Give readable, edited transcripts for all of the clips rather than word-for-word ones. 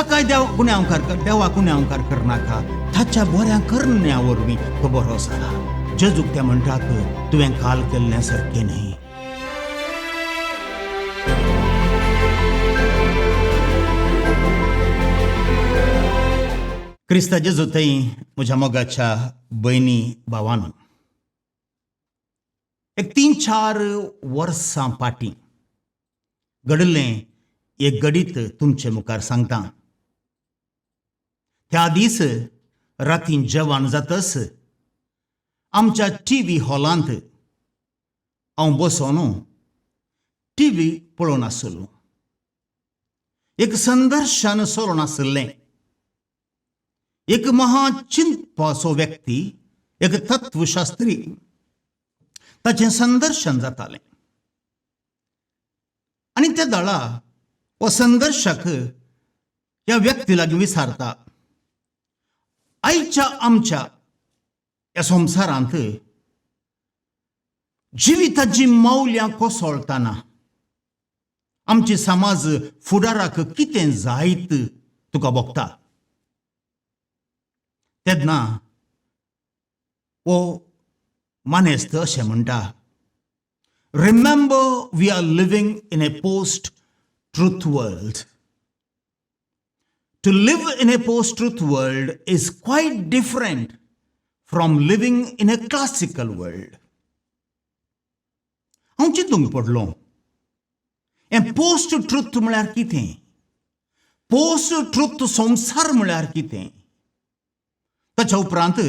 ताकाय देव गुन्यांवकार कर, देवाक गुन्यांवकार करनाका. ताच्या बऱ्या करण्या वरवीं तो बरो जाला. जेजूक ते म्हणटात, तुवें काल केल्लें सारकें न्हय. क्रिस्ता जेजू थंय म्हज्या मोगाच्या भयणी भावानू, एक 3-4 वर्सां फाटीं घडिल्लें एक घडीत तुमचे मुखार सांगता. त्या दीस रातीन जेवण जातच आमच्या टी व्ही हॉलांत हांव बसोन टी व्ही पळोवन आसलो. एक संदर्शन चलोवन आशिल्लें. एक महाचिंतपाचो व्यक्ती, एक तत्वशास्त्री, ताचें संदर्शन जातालें. आनी त्या दळा हो संदर्शक ह्या व्यक्ती लागीं विचारता, आयच्या आमच्या ह्या संवसारांत जिविताची मौल्यां कोसळटना आमची समाज फुडाराक कितें जायत तुका भोगता? तेन्ना हो मानेस्त अशें म्हणटा, remember we are living in a post truth world. To live in a post truth world is quite different from living in a classical world. हांव चिंतूंक पडलो, हें पोस्ट ट्रूथ म्हळ्यार कितें? पोस्ट ट्रूथ संवसार म्हळ्यार कितें? ताच्या उपरांत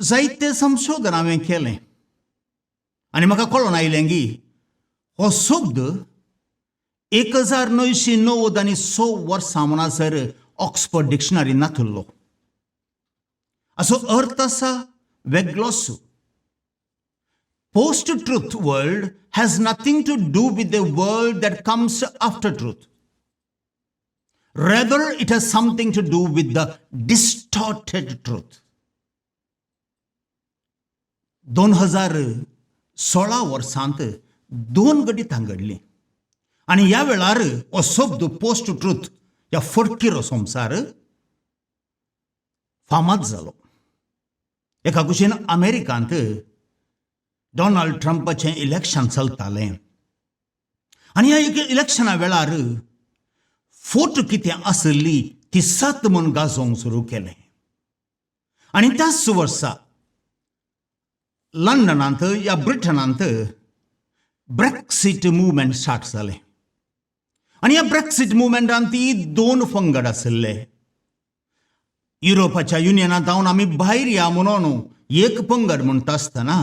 जायते संशोधन हांवें केलें आनी म्हाका कळोन आयलें की हो शब्द 1996 वर्सां म्हणसर ऑक्सफर्ड डिक्शनरी नातुल्लो. असो अर्थ आसा वेगळोच. Post truth world has nothing to do with the world that comes after truth. Rather, it has something to do with the distorted truth. 2016 वर्सांत दोन घडितां घडलीं आनी ह्या वेळार हो शब्द पोस्ट ट्रूथ ह्या फटकिरो संवसार फामाद जालो. एका कुशीन अमेरिकांत डोनाल्ड ट्रंपाचें इलेक्शन चलतालें आनी ह्या इलेक्शना वेळार फोट कितें आशिल्ली ती सत म्हूण गाजोवंक सुरू केलें. आनी त्याच वर्सा लंडनांत या ब्रिटनांत ब्रेक्सीट मुवमेंट स्टार्ट जालें आनी ह्या ब्रेक्सीट मुवमेंटान ती दोन पंगड आशिल्ले. युरोपाच्या युनियनांत जावन आमी भायर या म्हणून एक पंगड म्हणटा आसतना,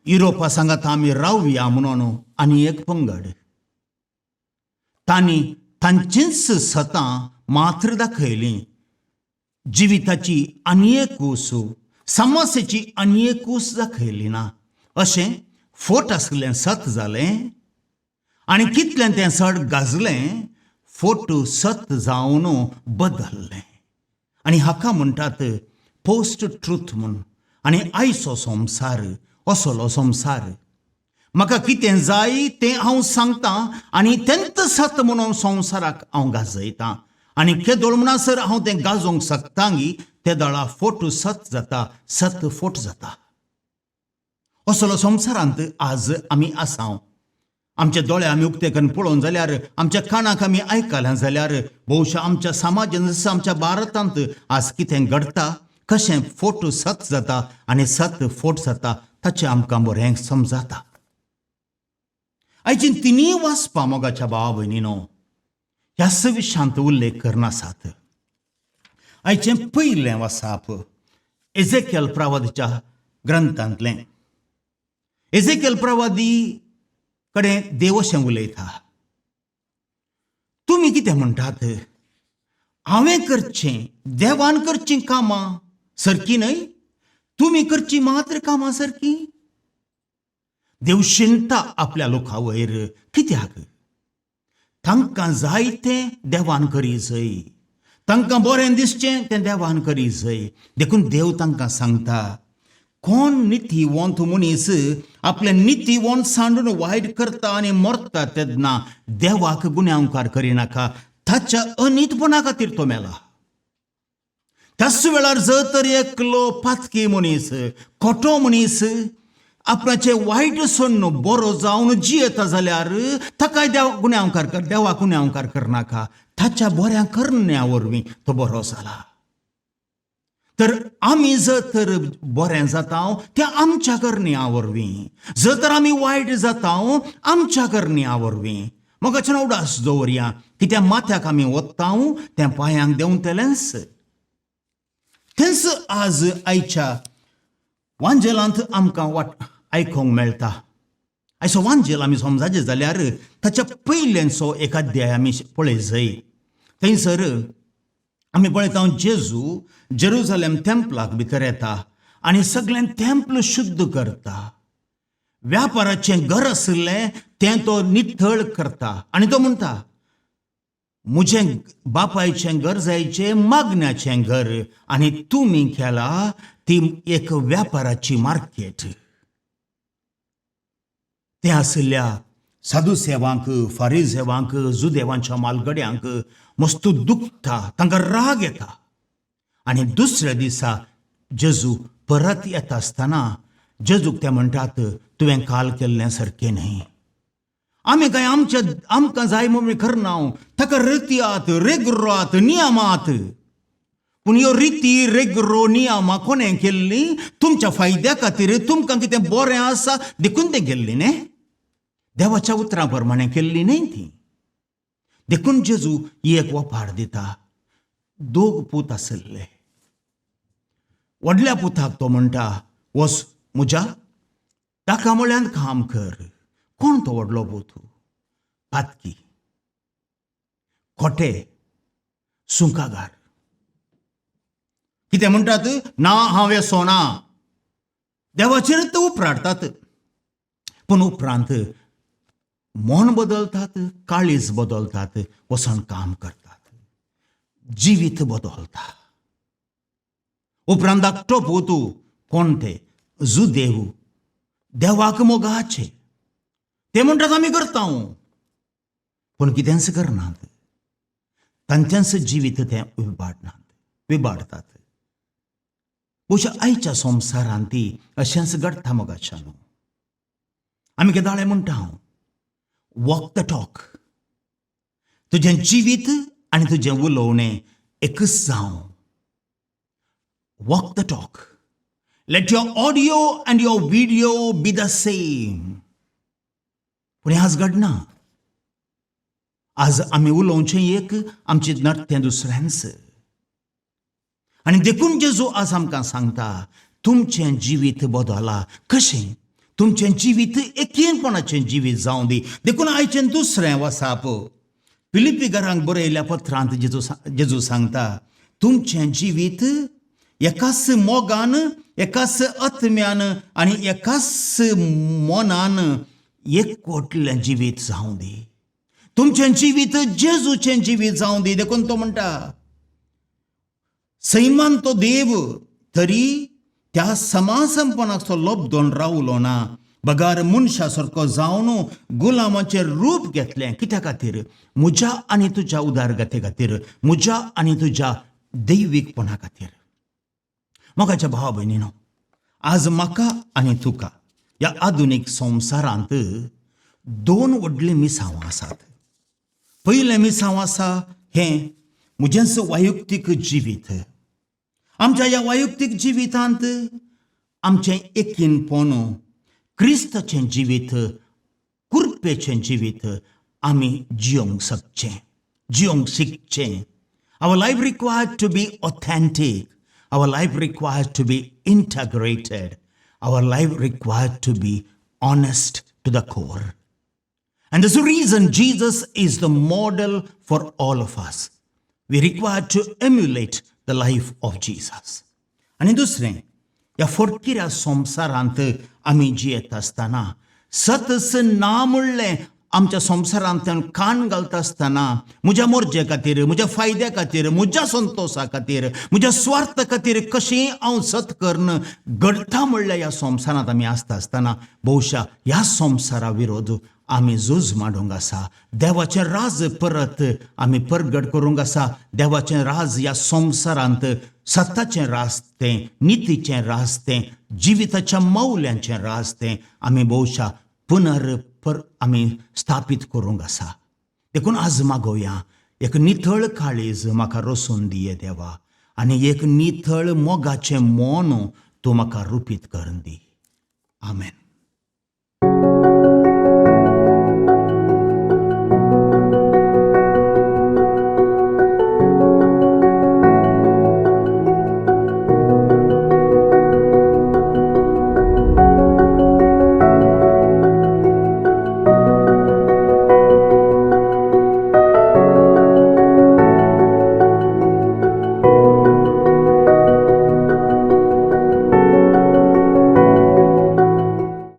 युरोपा सांगात आमी रावया म्हणून आनी एक पंगड. तांणी तांचींच सतां मात्र दाखयलीं. जिविताची आनी एक कूस, समस्येची आनी एक कूस दाखयली ना. अशें फोट आसलें सत जालें आनी कितलें तें चड गाजलें, फोट सत जावन बदल्लें. आनी हाका म्हणटात पोस्ट ट्रूथ म्हूण. आनी आयचो संवसार असलो संवसार, म्हाका कितें जाय तें हांव सांगतां आनी तेंच सत म्हणून संवसाराक हांव गाजयतां. आनी केदोळ म्हणसर हांव तें गाजोवंक शकता गी, ते दळा फोट सत जाता, सत फोट जाता. असलो संवसारांत आज आमी आसा. आमचे दोळे आमी उक्ते करून पळोवन जाल्यार, आमच्या कानाक आमी आयकलें जाल्यार, बहुशा आमच्या समाजान, आमच्या भारतांत आज कितें घडटा, कशें फोट सत जाता आनी सत फोट जाता, ताचें आमकां बरें समजाता. आयची तिनूय वाचपां, मोगाच्या भावा भयणीनो, ह्याच विशयांत उल्लेख करनासात. आयचें पयलें वाचप एझेकेल प्रवादीच्या ग्रंथांतलें. एझेकेल प्रवादी कडेन देव अशें उलयता, तुमी कितें म्हणटात? हांवें करचें, देवान करचीं कामां सारकीं न्हय, तुमी करचीं मात्र कामां सारकीं. देव शिणटा आपल्या लोकां वयर. कित्याक? तांकां जाय तें देवान करी जाय, तांकां बरें दिसचें तें देवान करी जाय. देखून देव तांकां सांगता, कोण नितीवंत मनीस आपलें नितीवंत सांडून वायट करता आनी मरता तेन्ना देवाक गुन्यांवकार करिनाका. ताच्या अनीतपणा खातीर तो मेला. त्याच वेळार जर तर एकलो पातकी मनीस, खोटो मनीस आपणाचें वायट सोडून बरो जावन जियेता जाल्यार ताकाय देव गुन्यांवकार कर, देवाक गुन्यांवकार करनाका, ताच्या बऱ्या करण्या वरवीं तो बरो जाला. तर आमी जर तर बरें जाता तें आमच्या करण्या वरवीं, जर तर आमी वायट जाता आमच्या करण्या वरवीं. मोगाच्यान उडास दवरया, कित्याक माथ्याक आमी वत्ता तें पांयांक देंवतलेंच. थंयच आज आयच्या वांजेलांत आमकां वाट आयकूंक मेळटा. आयचो वांजेल आमी समजाचें जाल्यार ताच्या पयल्याचो एक अध्याय आमी पळय जाय. थंयसर आमी पळयता, जेजू जेरुजालेम तेंपलाक भितर येता आनी सगळें तेंपल शुद्ध करता. व्यापाराचें घर आशिल्लें तें तो नितळ करता आनी तो म्हणटा, म्हजें बापायचें घर जायचें मागण्याचें घर आनी तुमी केला ती एक व्यापाराची मार्केट. तें आशिल्ल्या साधुसेवांक, फारिजेवांक, जुदेवांच्या मालगड्यांक मस्त दुखता, तांकां राग येता. आनी दुसऱ्या दिसा जेजू परत येता आसतना जेजूक ते म्हणटात, तुवें काल केल्लें सारकें न्हय. आमी काय आमच्या आमकां जाय म्हणून करना, ताका रितयात, रेगरोत, नियमात. पूण ह्यो रिती, रेगरो, नियमां कोणें केल्ली? तुमच्या फायद्या खातीर, तुमकां कितें बरें आसा देखून तें केल्ली न्ही, देवाच्या उतरां प्रमाणें केल्ली न्ही ती. देखून जेजू ही एक वपार दिता. दोग पूत आशिल्ले. व्हडल्या पुताक तो म्हणटा, वच म्हज्या ताका म्हळ्यान काम कर. कोण तो व्हडलो पूत? पातकी, खोटे, सुंकागार. कितें म्हणटात? ना, हांव येसो ना. देवाचेर ते उपराडटात. पूण उपरांत मन बदलतात, काळीज बदलतात, वचून काम करतात, जिवीत बदलता. उपरांत धाकटो पूत कोण? ते जुदेव, देवाक मोगाचे. ते म्हणटात, आमी करता, पूण कितेंच करनात. तांचेंच जिवीत ते विबाडनात, विबाडतात. बहुशा आयच्या संवसारांत ती अशेंच घडटा. मोगाच्यानो, आमी केदाळे म्हणटा हांव, वॉक the talk. तुजें जिवीत आनी तुजें उलोवणें एकच जावं. Walk the talk. Let your audio and your video be the same. पूण हें आज घडना. आज आमी उलोवचें एक, आमचें नडतें दुसऱ्यांच. आनी देखून जेजू आज आमकां सांगता, तुमचें जिवीत बदला. कशें? तुमचें जिवीत एकेनपणाचें जिवीत जावं दी. देखून आयचें दुसरें वसाप, फिलिपी घरांक बरयल्या पत्रांत जेजू जेजू सांगता, तुमचें जिवीत एकाच मोगान, एकाच आत्म्यान आनी एकाच मनान एकवटलें जिवीत जावं दी. तुमचें जिवीत जेजूचें जिवीत जावं दी. देखून तो म्हणटा, सैमान तो देव तरी त्या समासंपणाक तो लब्दोन रावलो ना, बगार मनशा सारको जावन गुलामाचें रूप घेतलें. कित्या खातीर? म्हज्या आनी तुज्या उदारगते खातीर, म्हज्या आनी तुज्या दैवीकपणा खातीर. मोगाच्या भावा भयणीनो, आज म्हाका आनी तुका ह्या आधुनीक संवसारांत दोन व्हडलीं मिसांवां आसात. पयलें मिसांव आसा हें म्हजेंच वैयक्तीक जिवीत. आमच्या ह्या वैयक्तीक जिवितांत आमचें एकीनपण, क्रिस्ताचें जिवीत, कुरपेचें जिवीत आमी जियोंक शकचें, जियोंक शिकचें. Our life required to be authentic. Our life required to be integrated. Our life required to be honest to the core. And there's a reason Jesus is the model for all of us. We require to emulate the life of Jesus. आनी दुसरें, ह्या फटकिऱ्या संवसारांत आमी जियेत आसतना, सतच ना म्हणलें आमच्या संवसारांतल्यान कान घालता आसतना, म्हज्या मोर्जे खातीर, म्हज्या फायद्या खातीर, म्हज्या संतोशा खातीर, म्हज्या स्वार्थ खातीर कशें हांव सत करून घडटा म्हणल्यार ह्या संवसारांत आमी आसता आसतना, बहुशा ह्या संवसारा विरोध आमी झूज मांडूंक आसा. देवाचें राज परत आमी परगट करूंक आसा. देवाचें राज ह्या संवसारांत सताचें राज तें, नितीचें राज तें, जिविताच्या मौल्यांचें राज तें आमी भोवशा पुनर पर आमी स्थापीत करूंक आसा. देखून आज मागोवया, एक नितळ काळीज म्हाका रसून दिये देवा आनी एक नितळ मोगाचें मन तूं म्हाका रुपीत करून दी. आमेन.